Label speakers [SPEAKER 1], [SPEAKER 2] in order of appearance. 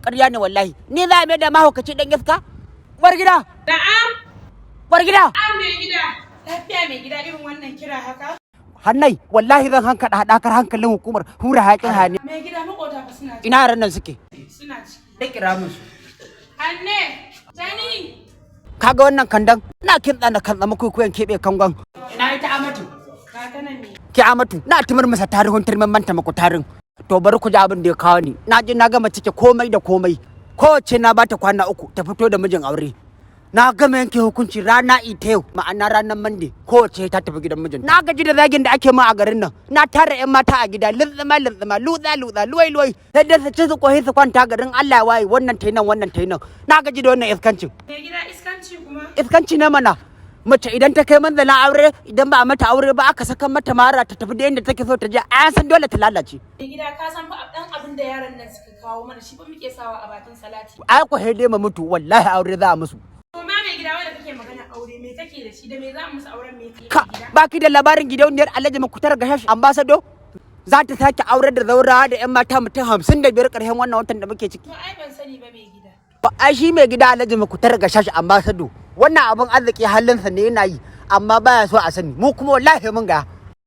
[SPEAKER 1] Ƙarya ne wallahi. Ni za a mai da mahaukaci dan iska? Uwar gida.
[SPEAKER 2] Na'am.
[SPEAKER 1] Uwar gida.
[SPEAKER 2] Am, mai gida. Lafiya, mai gida, irin wannan kira haka?
[SPEAKER 1] Hannai, wallahi zan hankaɗa haɗakar hankalin hukumar hura haƙin hani.
[SPEAKER 2] Mai gida, makota fa suna ciki.
[SPEAKER 1] Ina yaran nan suke?
[SPEAKER 2] Suna ciki.
[SPEAKER 1] Sai kira musu.
[SPEAKER 2] Hanne, Jani.
[SPEAKER 1] Kaga wannan kandan? Ina kintsa na kan zama kwaikwayon keɓe kangon. Ina ita Amatu?
[SPEAKER 2] Ga ta nan ne.
[SPEAKER 1] Ki Amatu, na timar masa tarihin turmin manta maku tarin. To, bari ku ji abin da ya kawo ni. Na je na gama cike komai da komai. Kowace na bata kwana 3 ta fito da mijin aure. Na gama yanke hukunci rana ita yau, ma'ana ranar Monday, kowace ta tafi gidan mijin. Na gaji da zagin da ake ma a garin nan. Na tara yan mata a gida, lintsima lintsima, lutsa lutsa, luwai luwai. Sai dai su ci su kohi su kwanta, garin Allah ya waye wannan tai nan, wannan tai nan. Na gaji da wannan iskancin.
[SPEAKER 2] Mai gida, iskanci kuma?
[SPEAKER 1] Iskanci ne mana. Mace idan ta kai manzalin aure, idan ba a mata aure ba, aka saka mata mara ta tafi da yadda take so ta je, an san dole ta lalace.
[SPEAKER 2] Mai gida, ka san fa dan abin da yaran nan suka kawo mana shi fa muke sawa a bakin salati.
[SPEAKER 1] Ai ko dai ma mutu, wallahi aure za a musu.
[SPEAKER 2] To ma, mai gida, wanda kake magana aure, me kake da shi? Da me za mu musu auren, me kake
[SPEAKER 1] Ka
[SPEAKER 2] gida?
[SPEAKER 1] Baki da labarin gidauniyar Alhaji Makutar Gashash Ambassador za ta sake aure da zaurawa da yan mata mutum 55 ƙarshen wannan watan da muke ciki?
[SPEAKER 2] To ai ban sani ba, mai gida.
[SPEAKER 1] Ba ai shi mai gida Alhaji Makutar Gashash Ambassador, wannan abin arziki halinsa ne yana yi, amma baya so a sani. Mu kuma wallahi mun ga